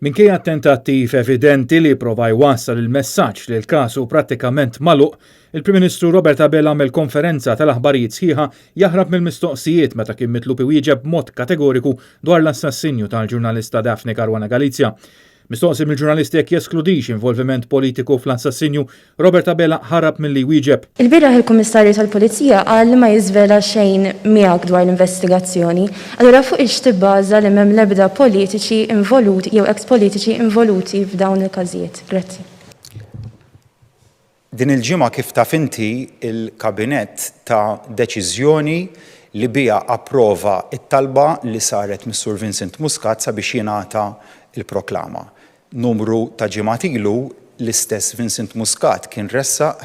Minkejja t-tentattiv evidenti li jipprova jwassal il-messaġġ li l-każ hu prattikament magħluq, il-Prim Ministru Robert Abela għamel konferenza tal-aħbarijiet sħiħa jaħrab mill-mistoqsijiet meta kien mitlub iwieġeb b'mod kategoriku dwar l-assassinju tal-ġurnalista Daphne Caruana Galizia. Mistoqsi mill-ġurnalisti jekk jeskludix involviment politiku fl-assassinju, Robert Abela ħarab milli jwieġeb. Ilbieraħ il-Kummissarju tal-Pulizija qal li ma jiżvela xejn miegħek dwar l-investigazzjoni. Allura fuq ix tibbaża li m'hemm l-ebda politiċi involuti jew eks politiċi involuti f'dawn il-każijiet? Grazzi. Din il-ġimgħa kif taf inti il-Kabinett ta deċiżjoni li biha approva t-talba li saret mis-Sur Vincent Muscat sabiex jingħata l-proklama. Numru ta' ġimgħat ilu l-istess Vincent Muscat kien ressaq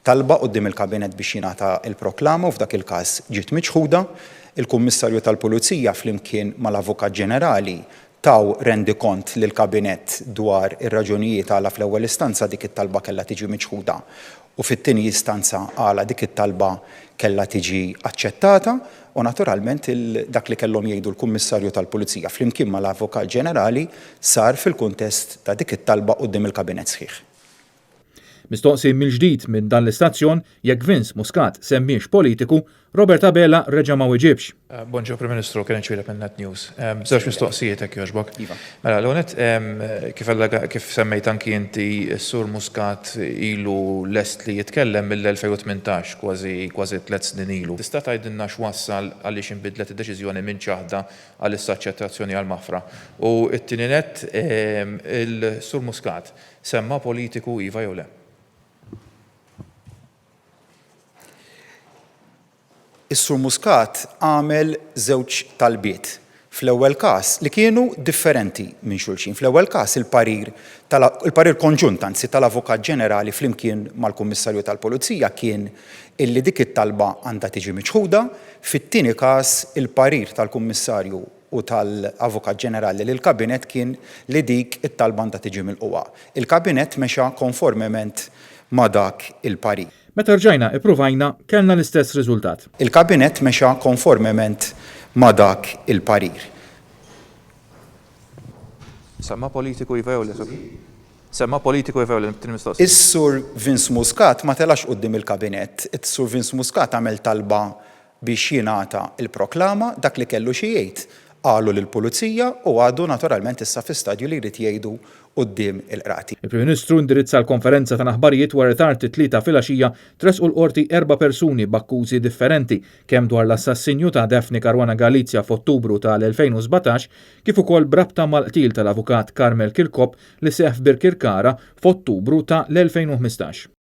talba quddiem il-Kabinett biex jingħata l-proklama u f'dak il-każ ġiet miċħuda. Il-Kummissarju tal-Pulizija flimkien mal-Avukat Ġenerali taw rendikont lill-Kabinett dwar ir-raġunijiet għala fl-ewwel istanza dik it-talba kellha tiġi miċħuda u fit-tieni istanza għala dik it-talba kellha tiġi aċċettata u naturalment dak li kellhom jgħidu l-Kummissarju tal-Pulizija flimkien mal-Avukat Ġenerali sar fil-kuntest ta' dik it-talba quddiem il-Kabinett sħiħ. Mistoqsi mill-ġdid minn dan l-istazzjon jekk Vince Muscat semmiex politiku, Robert Abela reġa' ma wiġibx. Bonġu Prim Ministru, Kenneth Xuereb minn Net News. Żewġ mistoqsijiet jekk jogħġbok. Iva. Mela, l-ewwel nett, kif allega, kif semmejt anki inti, s-Sur Muscat ilu lest li jitkellem mill-2018, kważi kważi tlett snin ilu. Tista' tgħidilna x'wassal għaliex inbidlet id-deċiżjoni minn ċaħda għal issa aċċettazzjoni għall-maħfra? U t-tieni nett, il-Sur Muscat Semma politiku iva jew le? Is-Sur Muscat għamel żewġ talbiet. Fl-ewwel każ, li kienu differenti minn xulxin. Fl-ewwel każ il-parir tal il-parir konġunt anzi tal-Avukat Ġenerali flimkien mal-Kummissarju tal-Pulizija kien illi dik it-talba għandha tiġi miċħuda. Fit-tieni każ il-parir tal-Kummissarju u tal-Avukat Ġenerali lill-Kabinett kien li dik it-talba għandha tiġi milqugħa. Il-Kabinett mexa konformement ma' dak il-parir. Meta rġajna ippruvajna, kellna l-istess riżultat. Il-Kabinett mexa konformement ma' dak il-parir. Semma politiku iva jew le? Semma politiku iva jew le? Tieni mistoqsija. Is-Sur Vince Muscat ma telax quddiem il-Kabinett. Is-Sur Vince Muscat għamel talba biex jingħata l-proklama, dak li kellu xi jgħid qalu lill-Pulizija u għadu naturalment issa fi stadju li jrid jgħidu quddiem il-Qrati. Il-Prim Ministru indirizza l-konferenza tal-aħbarijiet wara li tard it-Tlieta filgħaxija tressqu l-Qorti erba' persuni b'akkużi differenti kemm dwar l-assassinju ta' Daphne Caruana Galizia f'Ottubru tal-2017 kif ukoll b'rabta mal-qtil tal-Avukat Carmel Kirkop li seħħ f'Birkirkara f'Ottubru ta' l-2015.